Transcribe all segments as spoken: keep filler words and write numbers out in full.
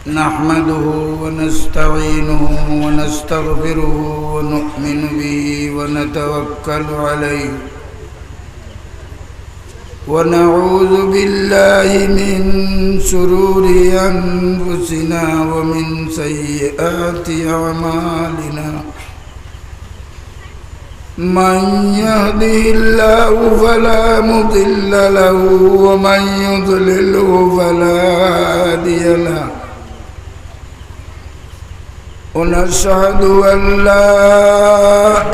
نحمده ونستعينه ونستغفره ونؤمن به ونتوكل عليه، ونعوذ بالله من شرور أنفسنا ومن سيئات أعمالنا. من يهده الله فلا مضل له، ومن يضلله فلا هادي له. ونشهد أن لا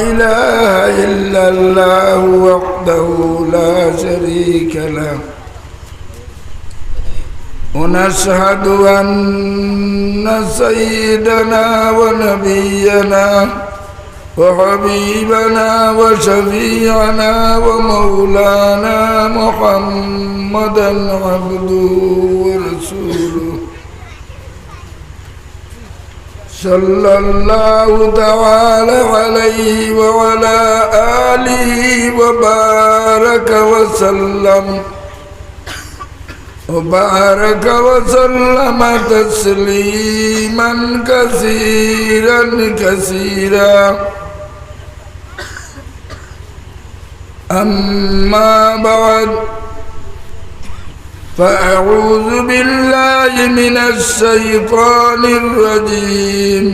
إله إلا الله وحده لا شريك له، ونشهد أن سيدنا ونبينا وحبيبنا وشفيعنا ومولانا محمدا عبده ورسوله، صلى الله تعالى عليه وعلى آله وبارك وسلم، وبارك وسلم تسليما كثيرا كثيرا. أما بعد، فأعوذ بالله من الشيطان الرجيم.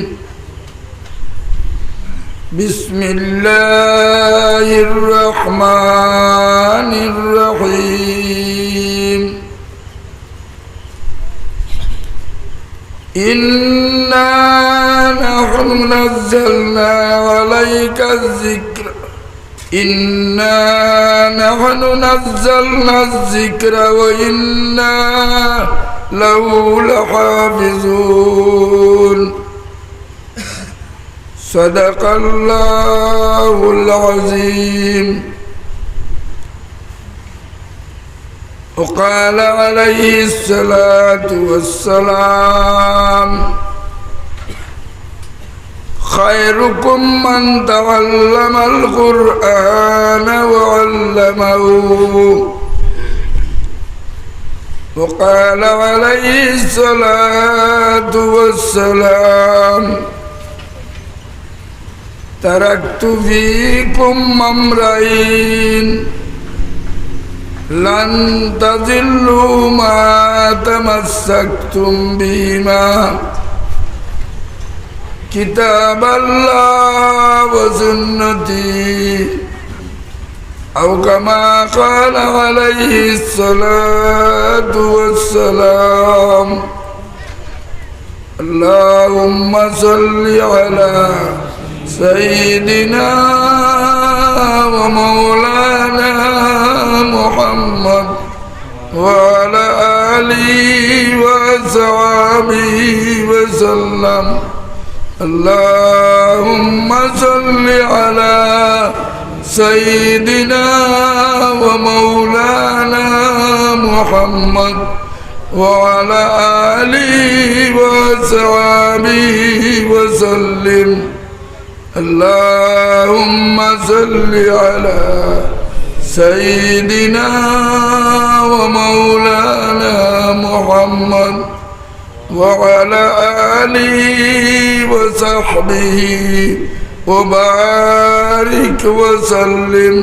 بسم الله الرحمن الرحيم. إنا نحن نزلنا عليك الذكر، إنا نحن نزلنا الذكر وإنا له لحافظون. صدق الله العظيم. وقال عليه الصلاة والسلام: خيركم من تعلم القرآن وعلمه. وقال عليه الصلاة والسلام: تركت فيكم أمرين لن تضلوا ما تمسكتم بهما، كتاب الله وسنتي، أو كما قال عليه الصلاة والسلام. اللهم صل على سيدنا ومولانا محمد وعلى آله وصحبه وسلم. اللهم صل على سيدنا ومولانا محمد وعلى آله وصحبه وسلم. اللهم صل على سيدنا ومولانا محمد وعلى آله وصحبه وبارك وسلم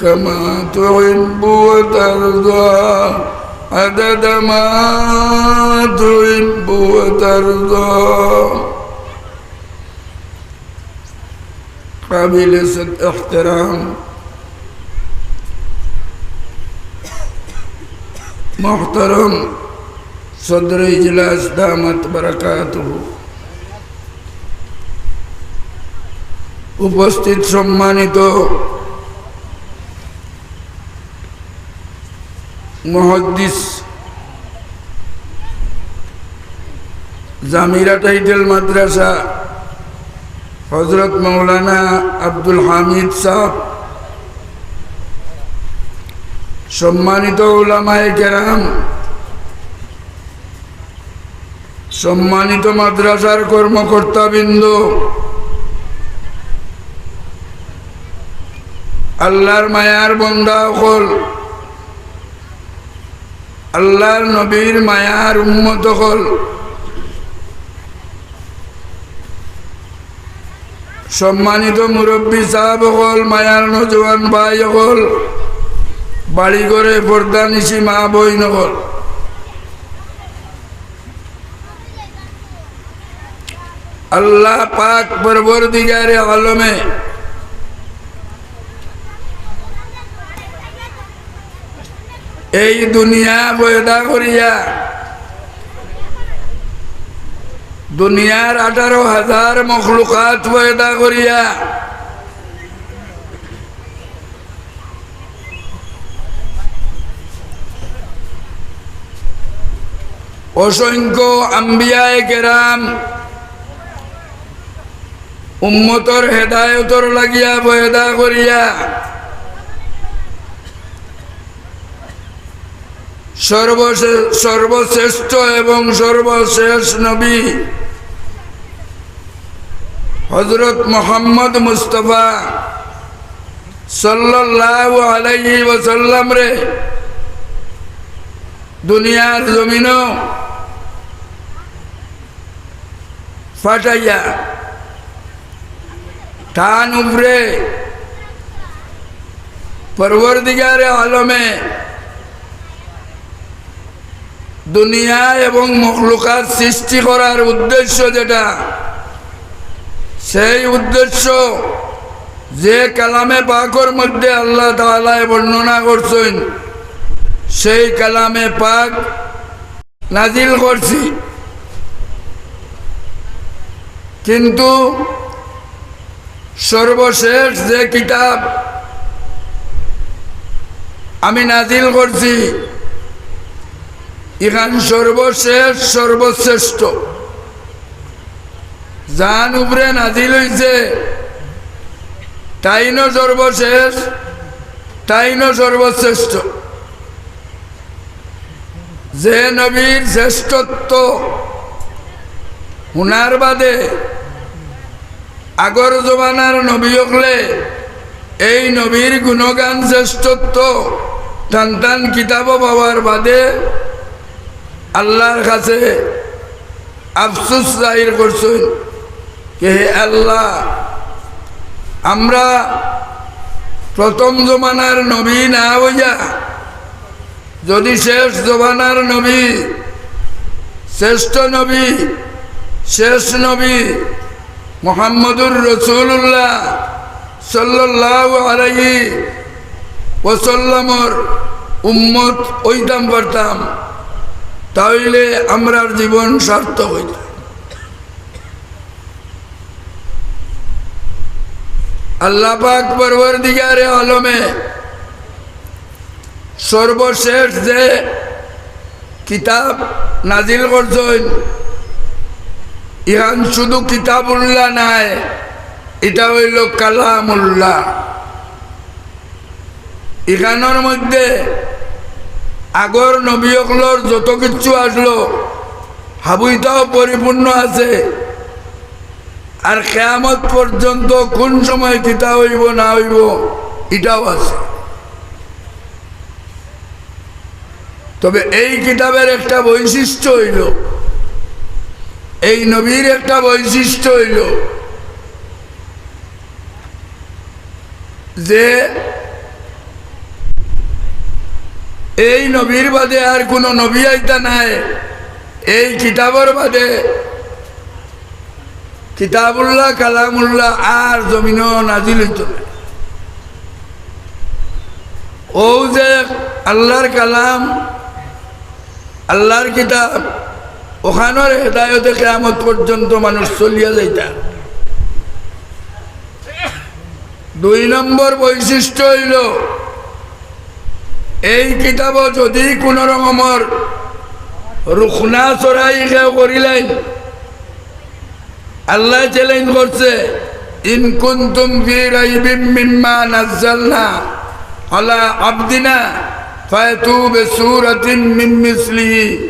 كما تحب وترضى، عدد ما تحب وترضى. قابل صد احترام محترم صدر اجلاس دامت برکاتہ، উপস্থিত সম্মানিত মুহাদ্দিস জামিরা টাইটেল মাদ্রাসা হযরত মাওলানা আব্দুল হামিদ সাহেব, সম্মানিত উলামায়ে কেরাম, সম্মানিত মাদ্রাসার কর্মকর্তাবৃন্দ, আল্লাহর মায়ার বন্দা অকল, আল্লাহর নবীর মায়ার উম্মত অকল, সম্মানিত মুরব্বী সাহেব অকল, মায়ার নওজোয়ান ভাই অকল, বাড়ি ঘরে পর্দানিশি মা বইন অকল, আল্লাহ পাক পরওয়ারদিগারে আলমে এই দুনিয়া পয়দা করিয়া, দুনিয়ার আঠারো হাজার মখলুকাত পয়দা করিয়া, অসংখ্য আম্বিয়ায়ে কেরাম উম্মতর হেদায়তর লাগিয়া পয়দা করিয়া, সর্বশে-, সর্বশ্রেষ্ঠ এবং সর্বশেষ নবী হযরত মুহাম্মদ মুস্তাফা সাল্লাল্লাহু আলাইহি ওয়াসাল্লামরে দুনিয়ার জমিনো পাঠাইয়া তান উপরে পরওয়ারদিগারে আলমে দুনিয়া এবং মখলুকাত সৃষ্টি করার উদ্দেশ্য যেটা, সেই উদ্দেশ্য যে কালামে পাকর মধ্যে আল্লাহ তাআলায় বর্ণনা করছইন, সেই কালামে পাক নাজিল করছি। কিন্তু সর্বশেষ যে কিতাব আমি নাজিল করছি, ইখান সর্বশেষ সর্বশ্রেষ্ঠ। যান উপরে নাজিল হইছে, তাইনও সর্বশেষ, তাইনও সর্বশ্রেষ্ঠ। যে নবীর শ্রেষ্ঠত্ব হুনার বাদে আগর জমানার নবী অকলে এই নবীর গুণগান শ্রেষ্ঠত্ব তান তান কিতাবো পাওয়ার বাদে আল্লাহর কাছে আফসোস জাহির করছইন যে, "হে আল্লাহ, আমরা প্রথম জমানার নবী না হইয়া যদি শেষ জমানার নবী, শ্রেষ্ঠ নবী, শেষ নবী মুহাম্মদুর রাসূলুল্লাহ সাল্লাল্লাহু আলাইহি ওয়াসাল্লামর উম্মত হইতাম পারতাম, তাইলে আমরার জীবন সার্থক হইত।" আল্লাহ পাক পরওয়ারদিগারে আলমে সর্বশেষ যে কিতাব নাজিল করছইন, ইখান শুধু কিতাবুল্লাহ নায়, ইটা অইলো কালামুল্লাহ। ইখানর মধ্যে আগর নবী অকলর যত কিচ্ছু আছলো, হাবুইটাও পরিপূর্ণ আছে। আর কিয়ামত পর্যন্ত কুন সময় কিতা অইবো না অইবো, ইটাও আছে। তবে এই কিতাবের একটা বৈশিষ্ট্য অইলো, এই নবীর একটা বৈশিষ্ট্য অইলো যে এই নবীর বাদে আর কুনু নবী আইতা নায়, এই কিতাবর বাদে কিতাবুল্লাহ, কালামুল্লাহ আর জমিনো নাজিল অইতো নায়। অউ যে আল্লাহর কালাম, আল্লাহর কিতাব, অখানর হেদায়তে কিয়ামত পর্যন্ত মানুষ চলিয়া যাইতা। দুই নম্বর বৈশিষ্ট্য অইলো, এই কিতাবো যদি কুনু রকমর রুখনা চড়াই কেউ করিলাইন, আল্লায় challenge করছে, "ইন কুনতুম ফি রাইবিম মিম্মা নাজ্জালনা আলা আবদিনা ফাতু বিসূরাতিম মিন মিসলিহি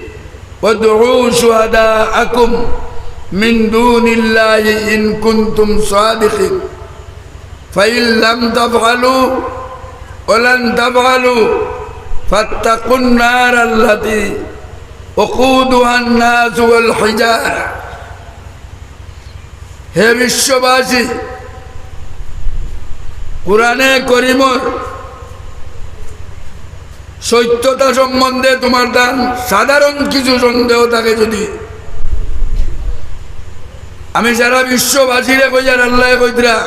ওয়াদউ শুহাদাআকুম মিন দুনিল্লাহি ইন কুনতুম সাদিকিন।" ফাইন লাম তাফআলু ওয়া লান তাফআলু ফাত্তাকুন নার আল্লাতী ওয়াকুদুহান নাস ওয়াল হিজারা। হে বিশ্ববাসী, কোরআনে করিমর সত্যতা সম্বন্ধে তুমার তান সাধারণ কিছু সন্দেহ থাকে যুদি, আমি সারা বিশ্ববাসীরে কইয়ার, আল্লায় কইতরা,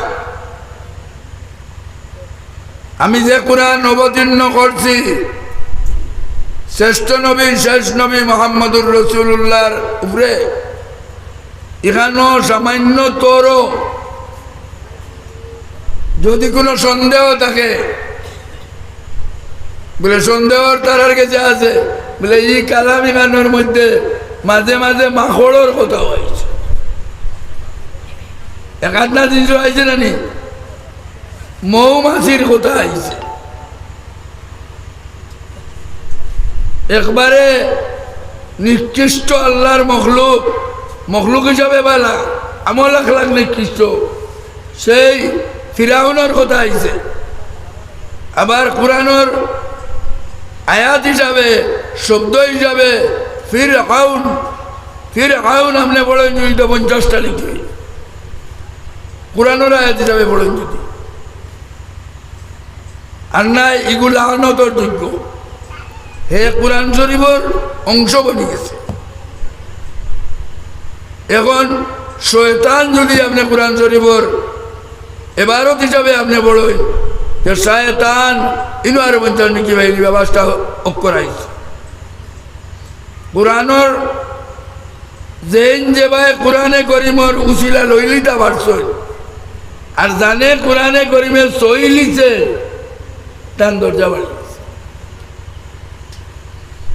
আমি যে কোরআন অবতীর্ণ করছি শ্রেষ্ঠ নবী, শেষ নবী মুহাম্মদুর রাসূলুল্লাহর উপরে, ইখানো সামান্য তরও যুদি কুনু সন্দেহ থাকে, বুলে, সন্দেহর তারার গেছে আছে, বুলে, ই কালাম ইখানোর মধ্যে মাঝে মাঝে মাকড়র কথা আইছে, এক আধনা জিনিস আইছে না নি, মৌমাছির কথা আইছে। একবারে নিকৃষ্ট আল্লাহর মখলুক, মখলুক হিসাবে বালা, আমল আখলাক নিকৃষ্ট, সেই ফিরাউনর কথা আইছে। আবার কোরআনর আয়াত হিসাবে, শব্দ হিসাবে ফিরআউন, ফিরআউন আপনে পড়ইন যুদি তো পঞ্চাশটা লিখি, কোরআনর আয়াত হিসাবে পড়ইন যুদি। আর নাই, ইগু লানতর যোগ্য। হে কোরআন শরীফর অংশ বনি গেছে। এখন শয়তান যুদি আপনে কোরআন শরীফর এবারত হিসাবে আপনে পড়ইন, যে শয়তান ইনো আরো পঞ্চাশ নাকি ভাই, বাবাসটা অক্ষর আইছে। কোরআনর যেইন যেবায় কোরআনে করিমর উসিলা লইলিতা পারছইন, আর জানে কোরআনে করিমে সইলিছে, তান দরজা বাড়ি গেছে।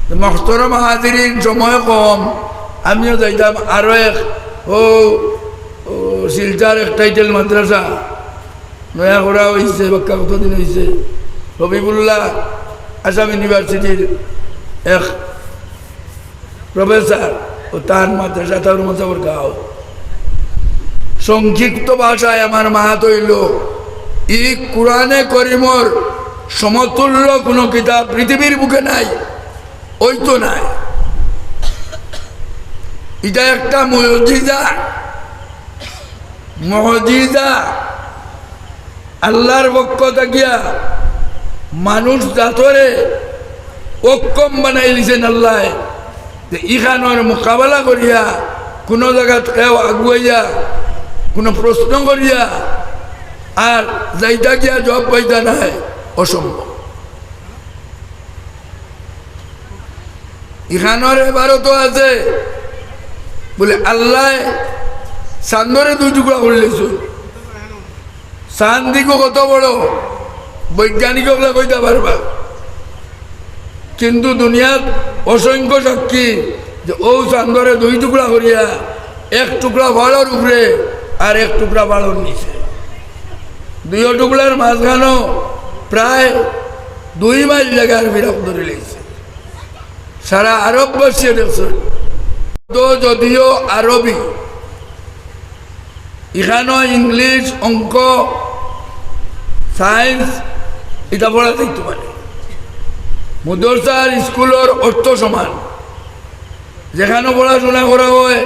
তো মহতরম হাজিরিন, সময় কম, আমিও যাইতাম আরো এক, ও, ও শিলচর এক টাইটেল মাদ্রাসা, নয়া করা অইছে, বাক্কা কতদিন অইছে, হবিবুল্লাহ আসাম ইউনিভার্সিটির এক প্রফেসর, ও তান মাদ্রাসা, তার মতো ওর গাও। সংক্ষিপ্ত ভাষায় আমার মাত অইলো, ই কোরআনে করিমর সমতুল্য কুনু কিতাব পৃথিবীর বুকে নাই, অইতো নায়। ইটা একটা মুজিজা, মুজিজা। আল্লাহর পক্ষ থাকিয়া মানুষ জাতরে অক্ষম বানাইলিছেন আল্লায়, যে ইখানোর মোকাবেলা করিয়া, কুনু জাগাত কেউ আগুয়াইয়া, কুনু প্রশ্ন করিয়া, আর যাইতা গিয়া জবাব পাইতা নায়, অসম্ভব। ইখানোর এবারও তো আছে, বুলে আল্লায় চান্দরে দুই টুকরা করিলিছইন। চান্দ ইগু কত বড়, বৈজ্ঞানিক অকলে কইতা পারবা। কিন্তু দুনিয়াত অসংখ্য সাক্ষী যে অউ চান্দরে দুই টুকরা করিয়া এক টুকরা পাড়র উপরে আর এক টুকরা পাড়র নিচে, দুইও টুকরার মাঝখানো প্রায় দুই মাইল জাগার ফিরাক ধরিলিছে। সারা আরববাসীয়ে দেখছইন। তো যদিও আরবি, ইখানো ইংলিশ, অঙ্ক, সায়েন্স, ইটা পড়া যাইতো পারে। মাদ্রাসা আর স্কুলর অর্থ সমান। যেখানো পড়াশোনা করা অয়,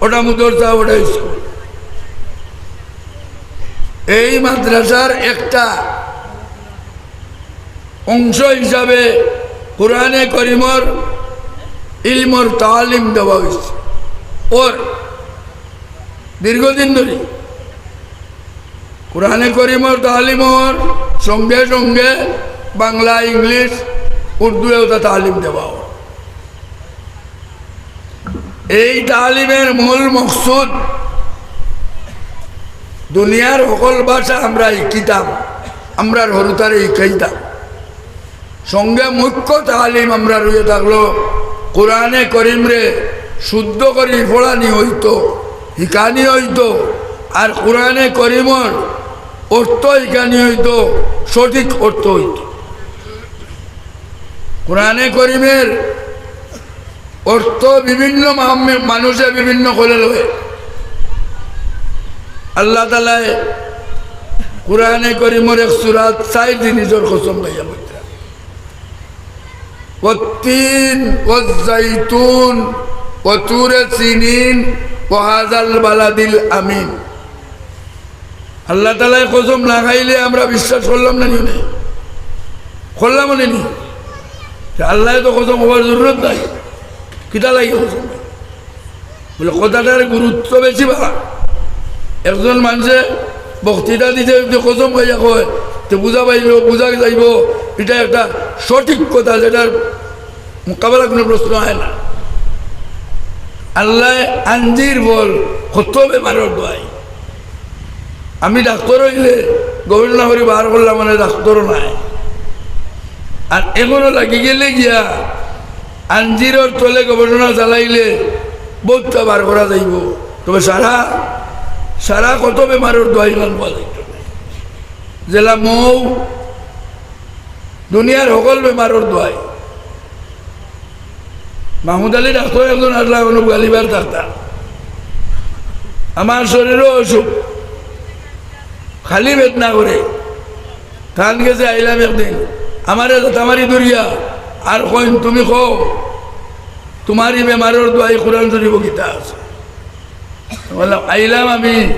ওটা মাদ্রাসা, ওটা স্কুল। এই মাদ্রাসার একটা অংশ হিসাবে কোরআনে করিমর ইলমর তালিম দেওয়া অইছে। অর দীর্ঘদিন ধরি কোরআনে করিমর তালিমর সঙ্গে সঙ্গে বাংলা, ইংলিশ, উর্দুয়েও তা তালিম দেওয়া অর। এই তালিমের মূল মকসুদ দুনিয়ার হকল ভাষা আমরা শিকিতাম, আমরার হুরুতারে শিকাইতাম। সঙ্গে মুখ্য তালিম আমরার অইয়া থাকলো কোরআনে করিমরে শুদ্ধ করি পড়ানি অইতো, শিকানি অইতো, আর কোরআনে করিমর অর্থ শিকানি অইতো, সঠিক অর্থ অইতো। কোরআনে করিমের অর্থ বিভিন্ন মাহমে-, মানুষে বিভিন্ন করে লয়। আল্লাহ তাআলায় কোরআনে করিমর এক সূরাত চাইর জিনিসর কসম খাইয়া কইরা, "ওয়াত্তিন ওয়াজ্জাইতুন ওয়া তুরে সিনিন ওয়া হাযাল বালাদিল আমিন।" আল্লাহ তাআলায় কসম না খাইলে আমরা বিশ্বাস করলাম না নি? করলাম না নি? তে আল্লায় তো কসম খাওয়ার জরুরত নাই, কিতা লাগি কসম? বুলে, কথাটার গুরুত্ব বেশি বাড়া। একজন মানষে বক্তৃতা দিতে যদি কসম খাইয়া কয়, তে বুঝা পাইলো, বুঝা যাইবো, ইটা একটা সঠিক কথা, যেটার মোকাবেলা কুনু প্রশ্ন অয় না। আল্লায় আঞ্জির বল, কত বেমারর দোয়াই। আমি ডাক্তর অইলে গবেষণা করি বার করলাম, মানে ডাক্তরও নাই। আর এখনো লাগি গেলে গিয়া আঞ্জিরর তলে গবেষণা চালাইলে বউততা বার করা যাইবো। তবে সারা, সারা কত বেমারর দোয়াই খান পাওয়া যাইতো না। যেলা মৌ, দুনিয়ার হকল বেমারর দোয়াই। মাহমুদ আলী ডাক্তর একজন আসলা, অনো গোয়ালিবার থাকতা। আমার শরীরও অসুখ, খালি বেদনা করে। তান গেছে আইলাম একদিন, আমারে তামারি ধরিয়া আর কইন, "তুমি কও, তুমার ই বেমারর দোয়াই কোরআন শরীফো কিতা আছে?" বললাম, "আইলাম আমি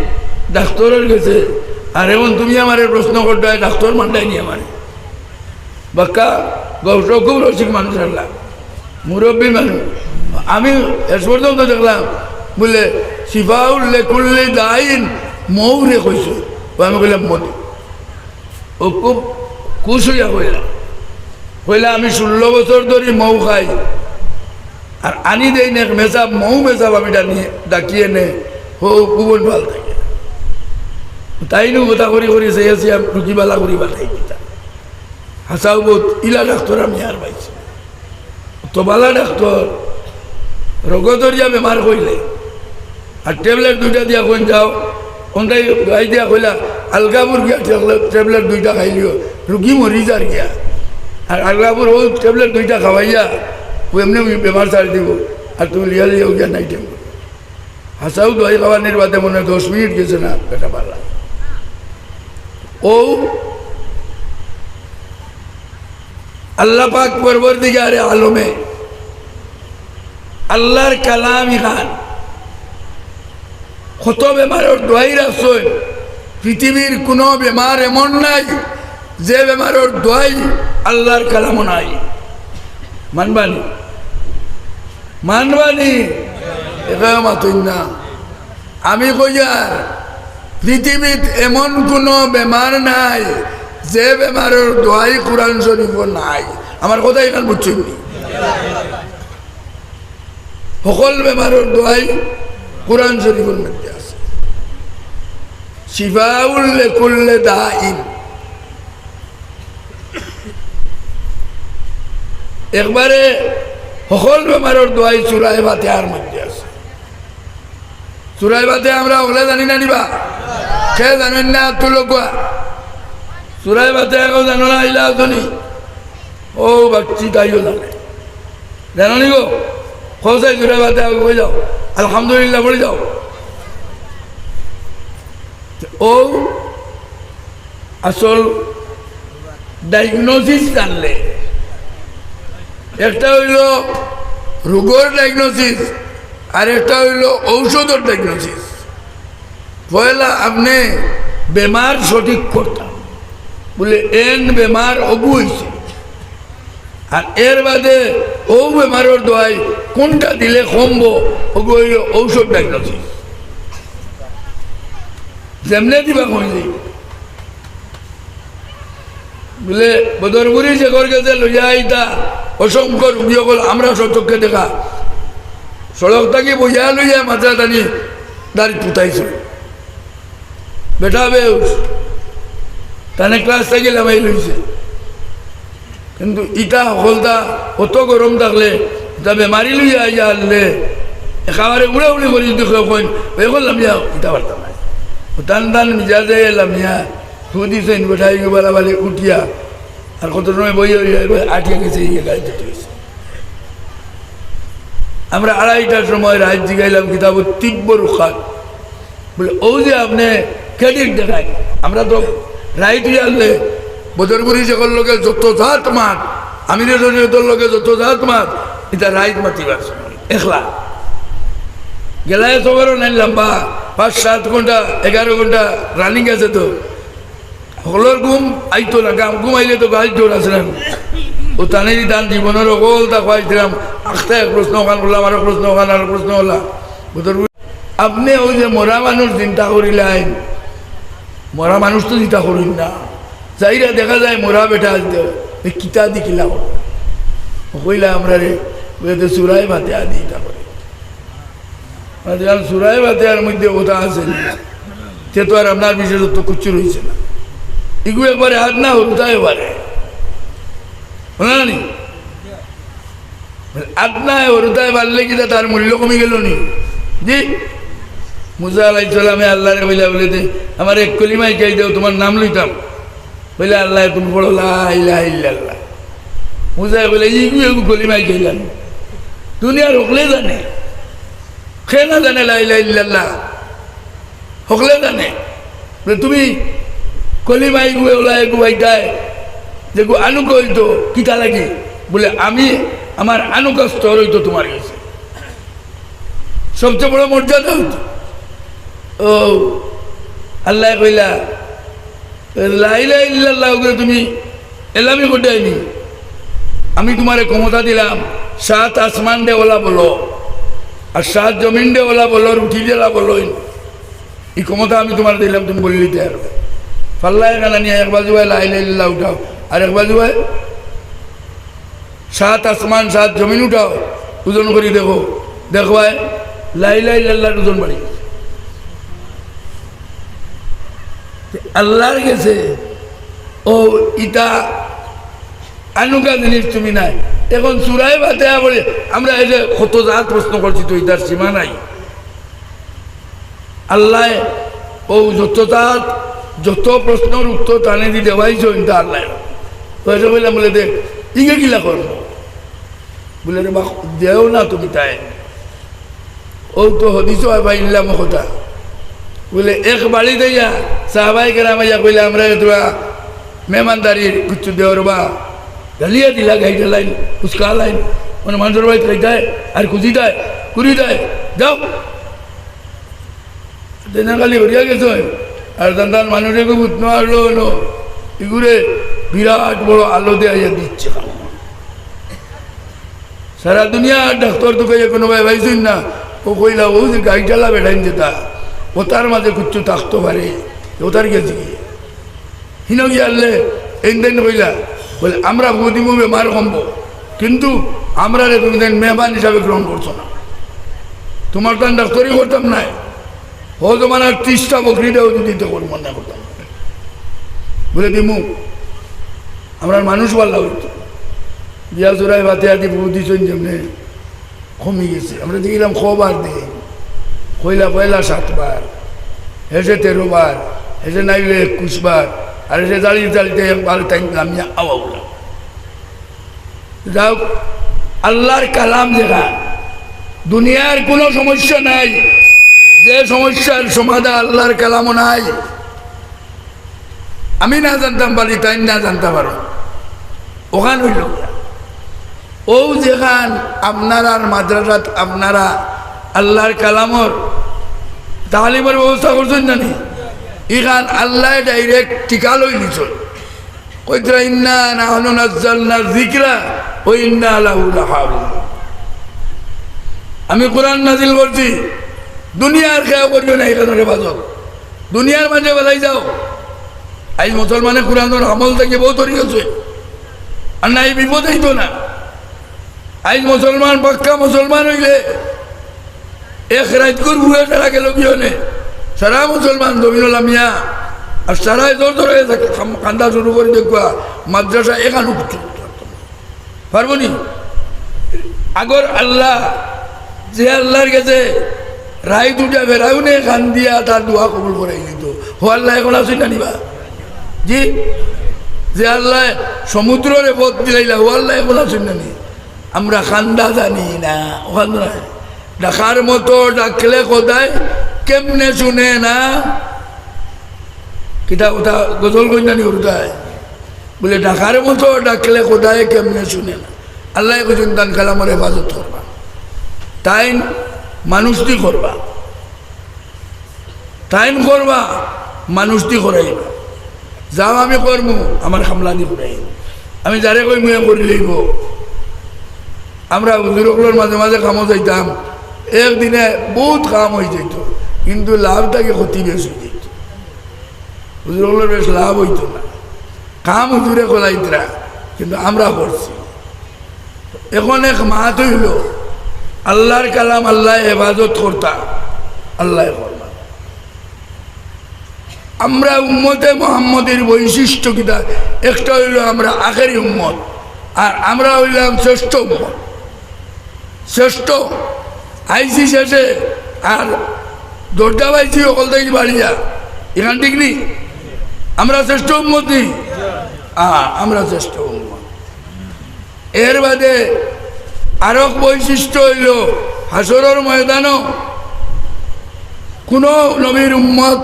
ডাক্তরর গেছে, আর এখন তুমি আমারে প্রশ্ন করতায়, ডাক্তর মানতায় নি আমারে?" বাক্কা গৌরব খুব রসিক মানুষ আল্লাহ, মুরব্বী মানুষ। আমি শেষ পর্যন্ত দেখলাম, বুলে, "শিফাউল লেকুল্লি দাইন", মৌরে কইছো। ও আমি কইলাম, "মধু।" ও খুব খুশ অইয়া কইলা, কইলা, "আমি ষোলো বছর ধরি মৌ খাই, আর আনি দেইন এক মেসাব, মৌ মেসাব আমি ডাকিয়ে নে, হো ভুবন পাল থাকে।" তাইনও কথা করি করি চেয়েছি, আমি রুগী বালা করি বালাই দিতা। হাছাউ বউত ইলা ডাক্তর আমি আর পাইছি। তো বালা ডাক্তর, রোগ ধরিয়া বেমার কইলে, আর ট্যাবলেট দুইটা দিয়া কইন যাও, অনটাই গাই দিয়া কইলা, "আলগাপুর গিয়া ট্যাবলেট, ট্যাবলেট দুইটা খাইলিও, রুগী মরি যার গিয়া।" আর আলগাপুর ও ট্যাবলেট দুইটা খাওয়াইয়া, ও এমনে বেমার ছাড়ি দিবো, আর তুমি লিয়া লিয়া গিয়া নাই টেম। হাছাউ দোয়াই খাওয়ানির বাদে মনে হয় দশ মিনিট গেছে না, বেটা পারলা। ও আল্লাহ পাক পরওয়ারদিগারে আলমে আল্লাহর কালাম ইখান কত বেমারর দোয়াই রাখছইন। পৃথিবীর কুনু বেমার এমন নাই যে বেমারর দোয়াই আল্লাহর কালামো নাই। মানবানি? মানবানি? এটাও মাতইন না। আমি কইয়ার, পৃথিবীত এমন কুনু বেমার নাই যে বেমারর দোয়াই কোরআন শরীফো নাই। আমার কথা ইখান বুঝছইন নি? হকল বেমারর দোয়াই কোরআন শরীফর মধ্যে আছে। শিফাউল লিকুল্লি দাইন। একবারে হকল বেমারর দোয়াই সূরায়ে ফাতিহার মধ্যে আছে। সূরায়ে ফাতিহা আমরা হকলে জানি না নি বা? কে জানইন না, আত তুলো কউক্কা। সূরায়ে ফাতিহা কেউ জানো না, ইলা আছো নি? ও বাচ্চি তাইও জানে। জানো নি গো? কও চাই সূরায়ে ফাতিহা কই যাও। আলহামদুলিল্লাহ পড়ি যাও। ও আসল ডায়াগনোসিস জানলে, একটা অইলো রোগর ডায়াগনোসিস, আর একটা অইলো ঔষধর ডায়াগনোসিস। পয়লা আপনে বেমার সঠিক করতা, বুলে এন বেমার অগু অইছে, আর এর বাদে অউ বেমারর দোয়াই কুনটা দিলে কমবো, অগু অইলো ঔষধ ডায়াগনোসিস। যেমনে দিবা কমি যাইবো। বুলে, বদরপুরি শেখর গেছে লইয়া আইতা, অসংখ্য রুগী অকল আমরা স্বচক্ষে দেখা। সড়ক থাকি বইয়া লইয়া মাথা টানি দাড়ি পুতাইছে। বেটা বেউস, তানে ক্লাস থাকি লামাই লইছে। কিন্তু ইটা হকলতা অত গরম থাকলে, ইটা বেমারি লইয়া আইয়া হারলে, একেবারে উড়াউড়ি করি যদি কেউ কইন, "অখন লামিয়া ইটা পারতাম না।" ও তান তান মিজাজে লামিয়া, থু দিছইন, বেটা ইগু বালা বালি উঠিয়া, আর কত সময় বইয়া রইয়া, এবার আটিয়া গেছে, ইয়ে গাড়িতে তুলেছে। আমরা আড়াইটার সময় রাইত জিগাইলাম, কিতাবত তীব্র রুখাত। বুলে, "অউ যে আপনে ক্রেডিট দেখাইন, আমরা তো রাইত অইয়া হারলে বদরপুরি শেখর লগে যত জাত মাত, আমিরে শরীয়তর লগে যত জাত মাত, ইটা রাইত মাতিবার সময়, একলা। গেলায় সবরও নাই লম্বা, পাঁচ সাত ঘন্টা, এগারো ঘন্টা রানিং আছে তো, হকলর ঘুম আইতো না, ঘুম আইলে তো গাছ জোর আছে না। ও তানে দি তান জীবনর হকলতা খুয়াইছিলাম। আখতা এক প্রশ্ন অখান করলাম, আরো প্রশ্ন অখান, আরো প্রশ্ন অলা। বুঝতে পারবি? আপনে ওই যে মরা মানুষ চিন্তা করিলাইন, মরা মানুষ তো চিন্তা করইন না, যাইরা দেখা যায় মরা বেটা আনতে, এ কিতা দি কিলা করবো? ও কইলা আমরারে, বুলে তো সুরায় ফাতেহা দি ইতা করে। মানে, যেখান সুরায় ফাতেহার মধ্যে কথা আছে, তে তো আর আপনার বিশেষত্ব কিচ্ছু রইছে না। ইগু একবারে আদনা হরুতায় পারে, বুঝলা নি? আদনা হরুতায় পারলে কিতা তার মূল্য কমি গেল নি? জি, মুসা আলাইহিস সালামে আল্লাহরে কইলা বুলে দে, "আমার এক কলিমা হিকাই দেও, তুমার নাম লইতাম।" কইলা, "আল্লাহ, তুমি পড়ো লা ইলাহা ইল্লাল্লাহ।" মুসায় কইলা, "ইগু এগু কলিমা হিকাইলাম, দুনিয়ার হকলে জানে।" কে না জানে লা ইলাহা ইল্লাল্লাহ? হকলে জানে। বুলে, "তুমি কলিমা ইগু ওলা এগু বাইতায়, যেগু আনুক অইতো, কিতা লাগি?" বুলে, "আমি, আমার আনুকা স্তর অইতো তুমার গেছে।" সবচেয়ে বড় মর্যাদা অইতো। ও, আল্লায় কইলা, "লা ইলাহা ইল্লাল্লাহ অগুরে তুমি এলামি করতায় নি? আমি তুমারে ক্ষমতা দিলাম, সাত আসমান দে ওলা বলো, আর সাত জমিন দে ওলা বলো, রুটি দেলা বলো, ই ক্ষমতা আমি তুমারে দিলাম, তুমি বলিলিতায় পারবায়।" পাল্লা এখান নিয়া এক বাজুয়ায় লা ইলাহা ইল্লাল্লাহ উঠাও, আর এক বাজুয়ায় সাত আসমান, সাত জমিন উঠাও, ওজন করি দেখো, দেখবায় লা ইলাহা ইল্লাল্লাহর ওজন বাড়ি গেছে। তে আল্লাহর গেছে ও ইতা আনুকা জিনিস তুমি নাই। এখন সুরায় ফাতেহা পড়ে আমরা এই যে কত জাত প্রশ্ন করছি, তো ইতার সীমা নাই। আল্লায় ও যত তার যত প্রশ্নর উত্তর তানে দি দেওয়াইছইন তা আল্লায়। তো এটা কইলাম বুলে, "দে, ইগে কিলা করবো?" বুলে, "রে বা, দেও না তুমি তাই।" ও তো হদিস হয় বা ইল্লাম কথা। বুলে, এক বাড়ি দিয়া সাহাবায়ে কেরাম আইয়া কইলা, "আমরা তোরা মেহমানদারি কিচ্ছু দেওয়ার বা গালিয়া দিলা, গাইডা লাইন, উস্কা লাইন, মানে মানুষের বাড়িত খাইতায় আর খুঁজিতায়, ঘুরিতায়, যাও।" দেনা খালি হরিয়া গেছে, আর তান তান মানুষে কেউ বুঝতে পারলো হলো, ইগুরে বিরাট বড় আলো দিয়ে আইয়া দিচ্ছে। সারা দুনিয়ার ডাক্তার তো কইয়া কোনো ভাই পাইছইন না। ও কইলা, "ও যে গাইডালা বেটাইন যেটা, ও তার মাঝে কিচ্ছু থাকতো পারে, ও তার গেছে গিয়ে।" হিনো গিয়া আনলে, এইন দেন কইলা, বুলে, "আমরা বুদিমু বেমার কমবো, কিন্তু আমরারে তুমি দেন মেহমান হিসাবে গ্রহণ করছো না। তোমার তান ডাক্তারি করতাম নাই, ও জমানার ত্রিশটা বকরি দেও যদি তো করবো না করতাম না।" বুলে, "দিমু, আমরার মানুষ ভালা অইতো।" দিয়া জোড়ায় বাতে আদি বুদিছইন যেমনে কমি গেছে। আমরা দেখিলাম কবার দে, কইলা পয়লা সাতবার, হেসে তেরো বার, হেসে নাইলে একুশ বার, আর হেসে জালি জালিতে একবার তাই লামিয়া আওয়াউলা। যাও, আল্লাহর কালাম যেটা, দুনিয়ার কোনো সমস্যা নাই, যে সমস্যার সমাধান আল্লাহর কালামও নাই। আমি না জানতাম পারি, তাই না জানতে পারো, ওখান হইল। ও যেখান আপনারার মাদ্রাসাত আপনারা আল্লাহর কালামর তালিমর ব্যবস্থা করছইন জানি, এখান আল্লাহ ডাইরেক্ট টিকা লই নিছইন। কইতরা, "ইন্না নাহনু নাজ্জালনা যিকরা ওয়া ইন্না লাহু লাহাফিজুন।" আমি কোরআন নাজিল করছি, দুনিয়ার খেয়া করিও না এখানোর হেফাজত। দুনিয়ার মাঝে বেলাই যাও। আইজ মুসলমানে কোরআনর আমল থেকে বহুত হরি গেছে। আর না, এই বিপদ অইতো না। আইজ মুসলমান, পাক্কা মুসলমান হইলে এক রাইতকুর বুড়া সারা গেল কি হনে? সারা মুসলমান জমিন লামিয়া। আর সারা জোর ধরে কান্দা শুরু করে দেখবা, মাদ্রাসা এখানো কিছু পারবো নি? আগর আল্লাহ, যে আল্লাহর গেছে রাইত উঠা ফেরাউনে কান্দিয়া তার দোয়া কবুল করাই দিত, ও আল্লাহ এখন আছইন না নি বা? জি, যে আল্লাহ সমুদ্ররে পথ দিলাইলা, ও আল্লাহ এখন আছইন না নি? আমরা কান্দা জানি না, ওখান নাই। ডাকার মতো ডাকলে খোদায় কেমনে শুনে না? কিতা ওটা গজল কইনা নি ওটায়? বুলে, "ডাকার মতো ডাকলে খোদায় কেমনে শুনে না?" আল্লাহ কইছইন, "তান কালামর হেফাজত করবা, তাইন মানুষ দি করবা।" তাইন করবা, মানুষ দি করাইবা। যাও আমি করমু, আমার কামলা দি করাইবা। আমি যারে কইমু, হে করি লইবো। আমরা হুজুর অকলর মাঝে মাঝে কামো যাইতাম, একদিনে বউত কাম অইযাইতো, কিন্তু লাভ থাকি ক্ষতি বেশ অইযাইতো। হুজুর অকলর বেশ লাভ অইতো না, কাম হুজুরে করাইতরা, কিন্তু আমরা করছি। এখন এক মাত অইলো, আল্লার কালাম আল্লায় হেফাজত করতা, আল্লায় করবা। আমরা উম্মতে মুহাম্মদীর বৈশিষ্ট্য কিতা? একটা অইলো আমরা আখেরি উম্মত, আর আমরা অইলাম শ্রেষ্ঠ উম্মত। শ্রেষ্ঠ আইছি শেষে, আর দরজা পাইছি অকল থাকি বাড়িয়া। ইখান ঠিক নি? আমরা শ্রেষ্ঠ উম্মত নি? আ, আমরা শ্রেষ্ঠ উম্মত। এর বাদে আরক বৈশিষ্ট্য অইলো, হাশরর ময়দানো কুনু নবীর উম্মত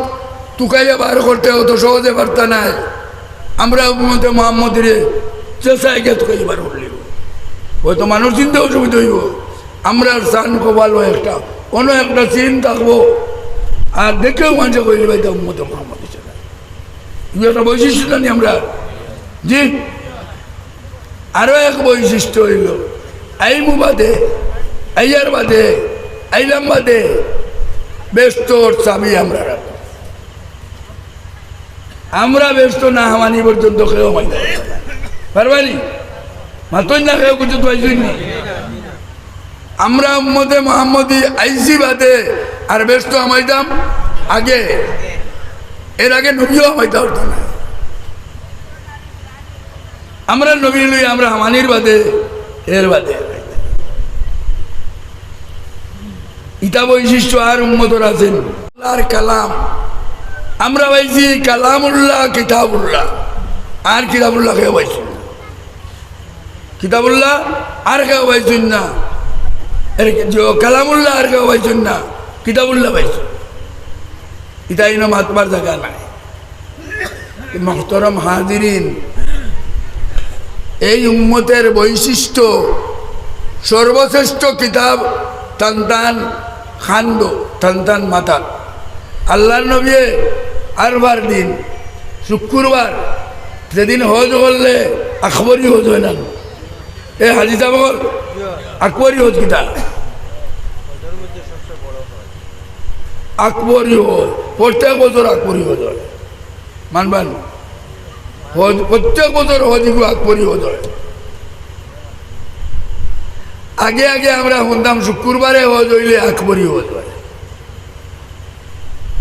তুকাইয়া বার করতে অত সহজে পারতা নায়। আমরা উম্মতে মুহাম্মদীরে চেঁচাইয়া তুকাইয়া বার করলিবো। হয়তো মানুষ চিনতে অসুবিধা অইবো। আমরার শান কপালো একটা, অনো একটা চিন থাকবো, আর দেখলেউ মানষে কইলিবা, "ইটা উম্মতে মুহাম্মদী ছাড়া।" ইগু একটা বৈশিষ্ট্য জানি আমরা। জি, আরো এক বৈশিষ্ট্য অইলো, আইমু বাদে, আইয়ার বাদে, আইলাম বাদে, বেহেস্তর চাবি আমরা রাখবো। আমরা বেহেস্তো না হামানি পর্যন্ত কেউ হামাইতা পারবা নি? মাতইন না, কেউ কিছু তো আইছইন নি। আমরা উম্মতে মুহাম্মদী আইছি বাদে, আর বেহেস্তো হামাইতাম আগে। এর আগে নবীও হামাইতা পারতা না। আমরা নবী লই আমরা হামানির বাদে, এর বাদে। ইতা বৈশিষ্ট্য আর উম্মতর আছে নি? আল্লার কালাম। আমরা পাইছি কালামুল্লাহ, কিতাবুল্লাহ। আর কিতাবুল্লাহ কেউ পাইছইন না। কিতাবুল্লাহ আর কেউ পাইছইন না। এর যে কালামুল্লাহ আর কেউ পাইছইন না। কিতাবুল্লাহ পাইছইন। ইতা ইনো মাতবার জাগা নাই। মোহতরম হাজিরিন, এই উম্মতের বৈশিষ্ট্য, সর্বশ্রেষ্ঠ কিতাব টানটান খান্দ, টানটান মাথা। আল্লার নবীয়ে আরবার দিন, শুক্রবার, যেদিন হজ করলে আকবরী হজ অয় না। এ হাজি সাব অকল, আকবরী হজ কিতা? আকবরী হজ, প্রত্যেক বছর আকবরী হজ অয়। মানবা নি? হজ, প্রত্যেক বছর হজ ইগু আকবরী হজ অয়। আগে আগে আমরা হুনতাম শুক্রবারে হজ অইলে আকবরী হজ অয়।